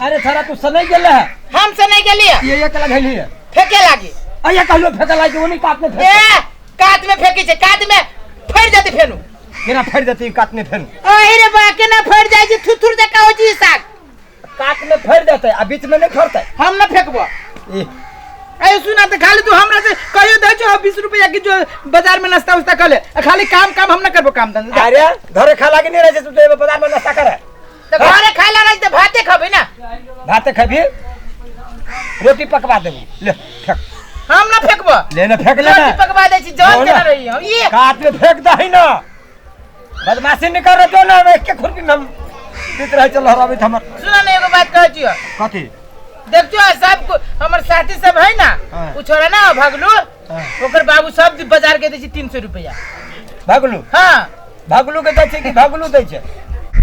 अरे सारा तू सनै गेल है। हम से नहीं गेलिए। ये ये केला घैली है। फेंके लागी। अये कहलो फेंके लागी, ओनी कात में फेंक। ए कात में फेंकी छै, कात में फट जेतै फेनु। केना फट जेतै कात में फेनु? अहि रे बा, केना फट जाइ छै, थुथुर जकाँ होइ छै ई साग। कात में फट जेतै आ बीच में नहीं फटतै। हम न फेंकबो। ए अरे सुना तो खाली तू हमरा से कहियो दै छौ 20 रुपया की जो बाजार में नाश्ता उस्ता कर ले, आ खाली काम काम हम न करबो काम धंधा। अरे घरे खा लागी नहीं रहे छै, तू तो बाजार में नाश्ता करे। तो घरे खाय ला रहे त भाते खबी ना। भाते खबी, रोटी पकवा देबो, ले फेंक। हम न फेंकबो। ले ना फेंक ले ना। रोटी पकवा दै छी, जन बोला। केना रही हम ये। कात में फेंक दही ना, बदमाशी नहीं कर जो ना, एक के खुरपी में हम बीत रहे चल हराबित हमर। सुना ना एगो बात कहै छियो। कथी? देखछो सब हमर साथी सब है ना, हाँ। उ छोरा ना भगलू, हाँ। ओकर बाबू सब बाजार के दै छै 300 रुपया। भगलू? हाँ। भगलू के दै छै कि भगलू दै छै?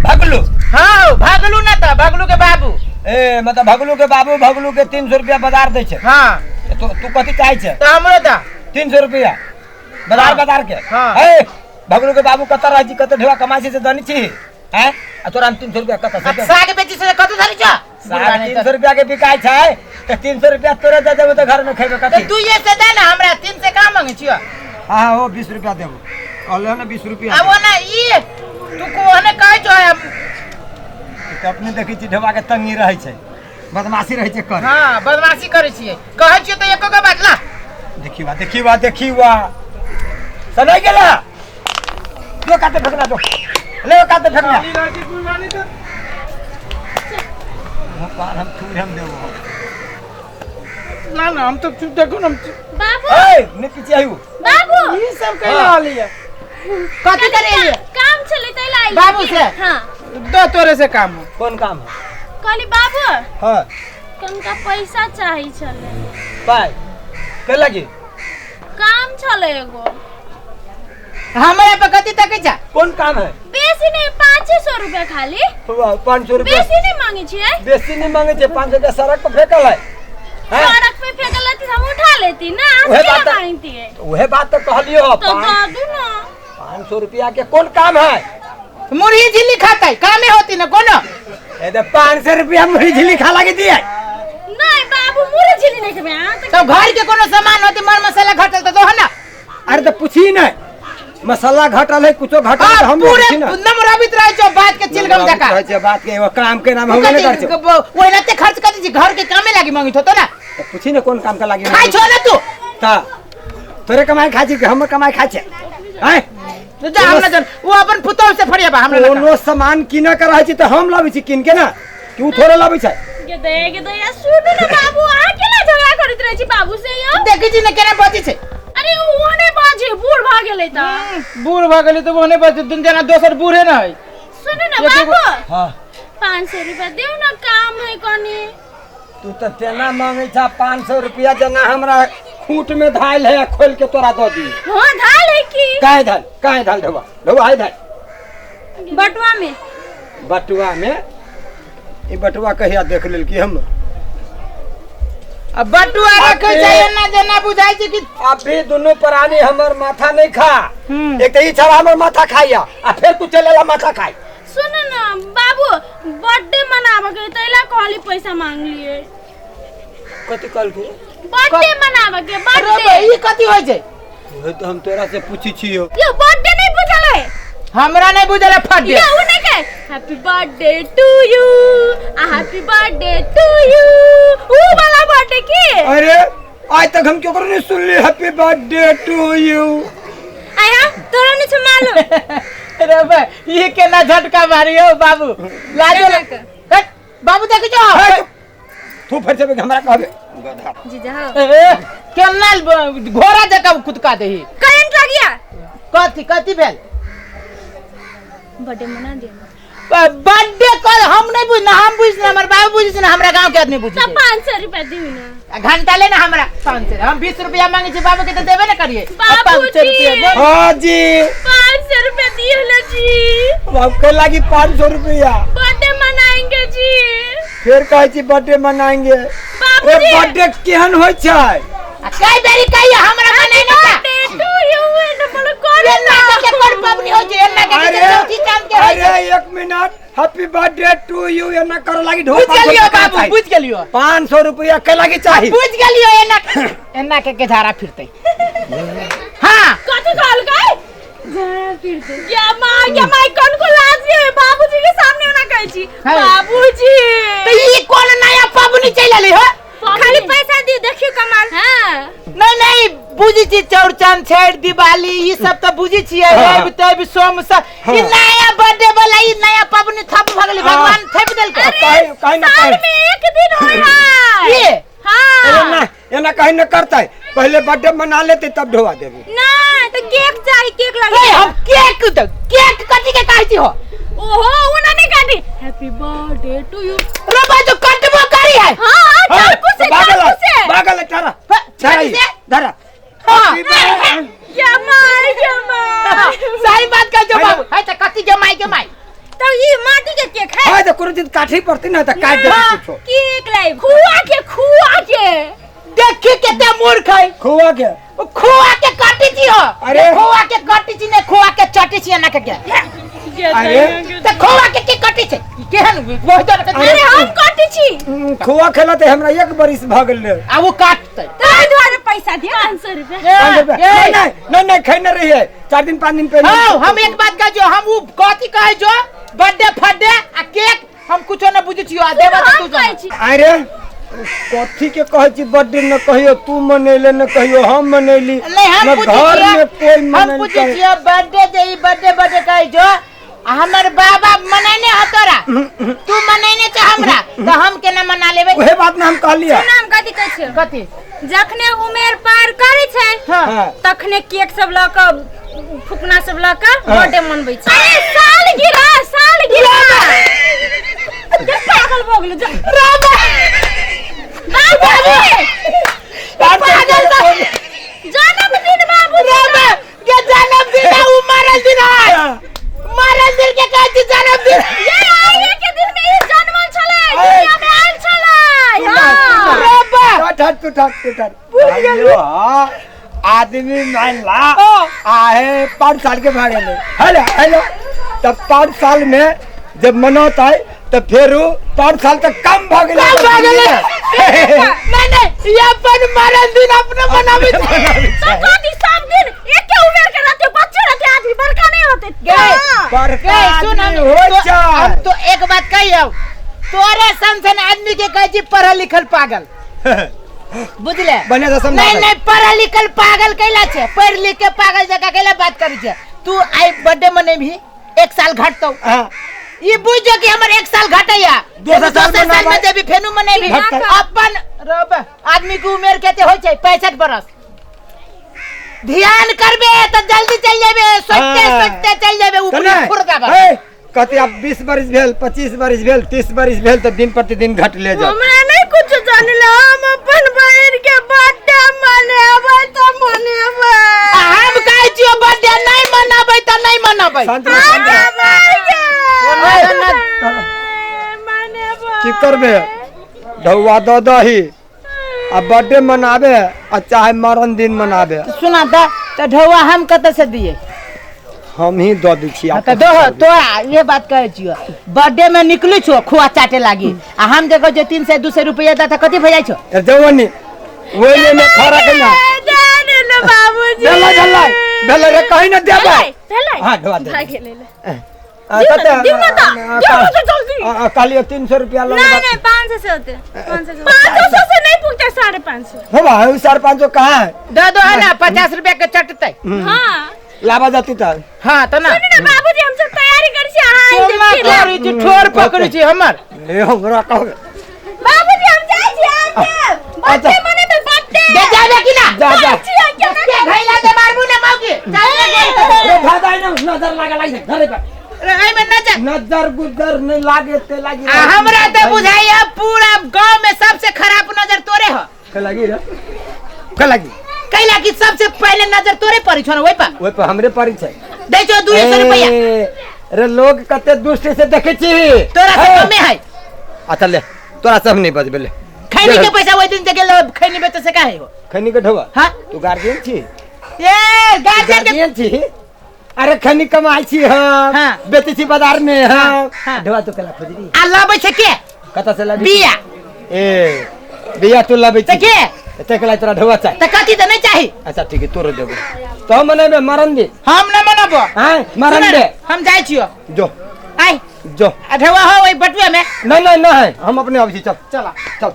भगलू। हाँ, भगलू ना त भगलू के बाबू। ए मतलब भगलू के बाबू भगलू के 300 रुपया बाजार दै छै। हाँ। तो तू कथी चाहै छै? त हमरो दा 300 रुपया बाजार। हाँ। बाजार के। हाँ। ए भगलू के बाबू कत रहै छी, कत ढेवा कमाइ छै से दनी छी हैं, आ तोरा हम 300 रुपया कत से? साग बेची से कत धरी छ? साग 300 रुपया के बिकाइ छै त 300 रुपया तोरे दे देबो त घर में खेबे कथी? त तू ये से दे ना हमरा, 3 से का मांगे छियो? हां हो 20 रुपया देबो, कहले ना 20 रुपया। अब ना ई तू कोने कहै छो? हम त अपने देखै छी ढेवा के तंगी रहै छै, बदमाशी रहै छै कर। हां बदमाशी करै छियै, कहै छियै त एको गो बात ला। देखी बा, देखी बा, देखी बा सनाई गेला जो काते फेंकना, जो ले काते फेंकना। पार हम थूर हम देबो ना ना, हम तो चुप देखो ना। बाबू ए ने पीछे आयु बाबू ई सब कहि रहल है, कथी करे लिए? काम छलै तै ला आइल। बाबू से? हां। दो तोरे से काम हो। कोन काम हो? कहली बाबू। हां। कनका पैसा चाही छलै। पाई के लगी? काम छलै एगो। हमरा पर कथी तकै छ? कोन काम है? बेसी नहीं, 500 रुपया खाली। 500 रुपया बेसी नहीं मांगे छियै। बेसी नहीं मांगे छियै, 500 रुपया सड़क पर फेकल है। सड़क पे फेकल है हम उठा लेती ना, उहे बात मांगती है। उहे बात तो कहलियो। तो दू ना 500 रुपया के कोन काम है? मुरही झिल्ली खातै कामे होती ना कोनो। ए त 500 रुपया मुरही झिल्ली खा लागी दिए। नहीं बाबू मुरही झिल्ली नहीं खेबे। हां तो घर के कोनो सामान होती मर मसाला घटल त दो ना। अरे त पूछी नहीं, मसाला घटल है कुछो घटल है हम पूरे नमराबित रहे छो बात के चिलगम जका रहे छो बात के एगो काम के नाम हम नहीं कर छो। ओहिना ते खर्च कर दी, घर के कामे लागी मांगी थो तो ना। त पूछी ना कोन काम के लागी खाइ छो ना तू। त तोरे कमाई खा छी कि हमर कमाई खा छी? हैं तो जा हम ना जन, वो अपन पुतोह से फरिया बा हमरा। कोनो सामान किन के रहै छी त हम लाबै छी किन के ना, कि उ थोड़े लाबै छै। के दे सुन ना बाबू, आ केना झगड़ा करैत रहै छी बाबू से यो? देखै छी ना केना बजै छै। अरे ओ नै बाजे, बूढ़ भ गेलै त। बूढ़ भ गेलै त ओने बाजे, दुन जना दोसर बूढ़े न है। सुन ना बाबू। हां 500 रुपया देउ ना, काम है कनी। तू त तेना मांगै छ 500 रुपया जना हमरा खूंट में धायल है, खोल के तोरा दऽ दी। हां धायल है की? काहे धायल, काहे धायल? ढोबा ढोबा है धायल बटुआ में। बटुआ में? ई बटुआ कहिया देख लेलकी हम? अब बटुआ रखै छै एना जेना बुझाइ छै कि अभी दुनू प्राणी हमर माथा नहीं खा। एक त ई छड़ा हमर माथा खाइया आ फेर तू चलेला माथा खाइ। सुन ना बाबू, बर्थडे मनाबे के तैला कहली पैसा मांग लिए। कथी कहलकी? बर्थडे मनाबे के, बर्थडे। ई कथी होइ छै? ओहे त हम तोरा से पूछी छियो। यो बर्थडे नहीं बुझल है? हमरा नहीं बुझल है फट। यो उ नहीं के हैप्पी बर्थडे टू you आ हैप्पी बर्थडे टू you उ वाला बर्थडे की? अरे आज तक हम केकरो नहीं सुनली हैप्पी बर्थडे टू you. आया तोरा नहीं छ मालूम। अरे भाई ये केना झटका मारियो बाबू, लाजो बाबू देख जो तू फिर से हमरा कहबे गधा। जी जा केना घोड़ा जका कुदका देही। करंट लग गया। कथी कथी भेल? बर्थडे मना दे। बर्थडे कल हम नहीं बुझ ना, हम बुझ ना, हमर बाबू बुझ ना, हमरा गांव के आदमी बुझ। त 500 रुपया दिउ ना। घंटा ले ना हमरा 500, हम 20 रुपया मांगे छी बाबू के त देबे ना करिए। 500 रुपया। हां जी 500 रुपया दिए ना जी। बाप के लागी 500 रुपया। बर्थडे मनाएंगे जी। फिर कहै छी बर्थडे मनाएंगे। बाबू ए बर्थडे केहन होय छै? आ कई बेरी कहियो हमरा मनाइ ना। बर्थडे टू you ने बोलो करे एना ना के कोन पबनी होइ छै एना के अरे चौथी चांद के होइ छै अरे एक minute happy birthday to you एना करे लागी ढो बुझ गेलियो बाबू बुझ गेलियो 500 रुपया के लागी चाही बुझ गेलियो एना एना के झाड़ा फिरतै हाँ कथी कहल गए या माँ या माँ कौन को लाज ये बाबूजी के सामने ना कहै छी है। बाबूजी तो ई कोन नया पबनी चलि एलै हो खाली पैसा दी देखियो कमाल हां नहीं नहीं बुझी छी चौड़चन छठ दिवाली ई सब तो बुझी छियै हाँ। रवि तवि सोम सब ई नया बर्थडे वाला ई नया पबनी थप भऽ गेलै भगवान थप देलकै काहे काहे ना साल काहे में एक दिन होय है ये हां एना एना काहे ना करतै पहले बर्थडे मना लेते तब ढोवा देबे ना तो केक चाही केक ए लगे हम केक द केक कथी के कहै छी हो ओहो उना नहीं काटी हैप्पी बर्थडे टू you रे भाई तो कटबो करी है हां चाकू से बागल चाकू से बागल धरा धरा ई, से? धरा हाँ। Happy birthday। या माँ या माँ सही बात कह जो बाबू है त कथी के माई के माई तो ये माटी के केक है हाँ तो कोनो चीज काठी पड़ती ना तो काट दे कुछो केक लाई खुआ के खुआ के देखी केते मूर्ख है खुआ के ओ खोआ के काटी छी हो अरे। खोआ के काटी छी ने खोआ के चटी छी ना के के अरे त खोआ के के काटी छै ई केहन वही तो अरे हम काटी छी खुआ खेलते हमरा एक बरिस भ गेल रे। आ वो काटतै ताहि दुआरे पैसा दिया 500 रुपया 500 रुपया। ए, नहीं नहीं नहीं नहीं खैने रहिए 4 दिन 5 दिन पहले हाँ हम एक बात कह जो हम उ कथी कहै जो बर्थडे फड्डे आ केक हम कुछो न बुझै छियो आ देबा त हम तू कहै जान छी अरे कथी के कहै छी बर्थडे न कहियो तू मनैले न कहियो हम मनैली नहीं हम न पूछै घर में कोई छियो हम मनैलकै। पूछै छियो बर्थडे जे ई बर्थडे बर्थडे कहै जो आ हमर बाबा मनैने ह तोरा तू मनैने छ हमरा त हम केना मना लेबै उहे बात ना हम कहलिए नाम कथी कहै छियो कथी जखने उमेर पार करै छै हाँ हाँ तखने केक सब लऽ कऽ फुकना सब लऽ कऽ हाँ। बर्थडे मनबै छै अरे साल गिरा साल गिरा के पागल भऽ गेलो जा बाबूजी पागल जन्मदिन बाबूजी रामा के जन्मदिन है उ मरल दिन है मरल दिन के कहै छी जन्मदिन ये आइए के दिन में ई जन्मल छलै अरे। दुनिया में आयल छलै हाँ। रब्बा ठट तू ठट तू ठट भाइयो, हाँ, आदमी मान ला आहे 5 साल के भागे ले हेलो हेलो तब 5 साल में जब मनौत है तो फिर 5 साल तक कम भऽ गेलै कम भऽ गेलै। नहीं नहीं ये अपन मरल दिन अपने मनाबै छै तो कथी सब दिन एके उमेर के रहते बच्चे रहते आदमी बड़का नहीं होते गए। बड़का गए, सुन हम आदमी हो तो, जाए हम तो एक बात कहियो तोरे सन सन आदमी के कहै छी पढ़ल लिखल पागल बुझले बढ़िया से समझा नहीं दे। नहीं पढ़ल लिखल पागल कैला छै पढ़ लिख के पागल जगह कैला बात करै छै तू आइ बर्थडे मनेबही एक साल घटतौ हाँ, ई बुझ जो कि हमर एक साल घटैया दोसर साल दोसर साल में मनाबै। देबी फेनु मनेबी घटतै। अपन रब आदमी के उमेर केते होइ छै 65 बरस ध्यान करबे त जल्दी चल जेबे सोचते हाँ। सोचते चल जेबे तऽ ऊपरी नहि, फुर्दा बा हे, कहते आब 20 बरिस भेल 25 बरिस भेल 30 बरिस भेल तऽ दिन प्रतिदिन घटले जात हमरा नहीं कुछ जानले हम अपन बहन के बर्थडे मनेबै त मनेबै आ हम कहै छियो बर्थडे नहीं मनाबै त नहीं मनाबै शांत रह, शांत रह। मनेबै की करबे ढौआ दऽ दही आ बर्थडे मनाबे आ चाहे मरण दिन मनाबे सुना त त ढौआ हम कतऽ से दिए हम ही दऽ दै छी त दो तोरा ये बात कहै छियो बर्थडे में निकलै छो खुआ चाटे लागी आ हम देखो जे 300 200 रुपया दा त कथी भऽ जाइ छो जवनी ओहि में फरक ना बाबूजी भेलै भेलै भेलै रे कहीं ना देबै भेलै भेलै हाँ ढौआ दे भाग गेलै आ, कते दियौ ना तऽ, दियौ ना तऽ जल्दी। कहलियो 300 रुपया लऽ नहीं लेबै। नहीं 500 से होते 500 से 500 से नहीं पुगते 550 हो बा 550 कहाँ है दे दो है ना 50 रुपया के चटतै हां लाबा जाती तऽ हाँ त ना सुनी ना बाबूजी हम सब तैयारी करै छी अहाँ आइ सोमा देखिए करै छी ठोर पकड़ै छी हमर ए हमरा कहू बाबूजी हम जाइ छी आम देब बर्थडे मनेबै बर्थडे दे जाबे कि ना जा जा के घैला दे मारबू ना मौगी चल ना रे भादाई ना नजर लागल आई घरे पर रे एहिमे न जा नजर गुजर नहीं लागे ते लागी आ हमरा त बुझाइया पूरा गांव में सबसे खराब नजर तोरे हो के लागी रे के लागी कैला कि सबसे पहले नजर तोरे पड़ी छो ना ओइ पर ओइ पर हमरे पड़ी छै दै छो 200 रुपया ए, रे लोग कते दृष्टि से देखे छी तोरा से कमे है अच्छा ले तोरा सब नहीं बजबे ले खैनी के पैसा ओइ दिन से गेल खैनी बेचे से काहे हो खैनी के ढोबा हाँ तू गार्जियन छी ए गार्जियन के गार्जियन छी। अरे खनी कमाई छी हम, बेचै छी बाजार में हम। ढोआ तो कला खोजली। आ लबै छै के? कतऽ से लाबी? बिया। ए बिया तू लाबै तऽ छी के? ते कला तोरा ढोआ चाही। तऽ कथी तऽ नहि चाही। अच्छा ठीक है, तोरो देबो। तो हम मनेबे मरन दे। हम न मनबो। हाँ मरन सुन दे। हम जाइ छियो। जो आइ जो आ ढोआ हो ओहि बटुआ में। नहीं नहीं नहीं, हम अपने आबै छी। चल चला चल।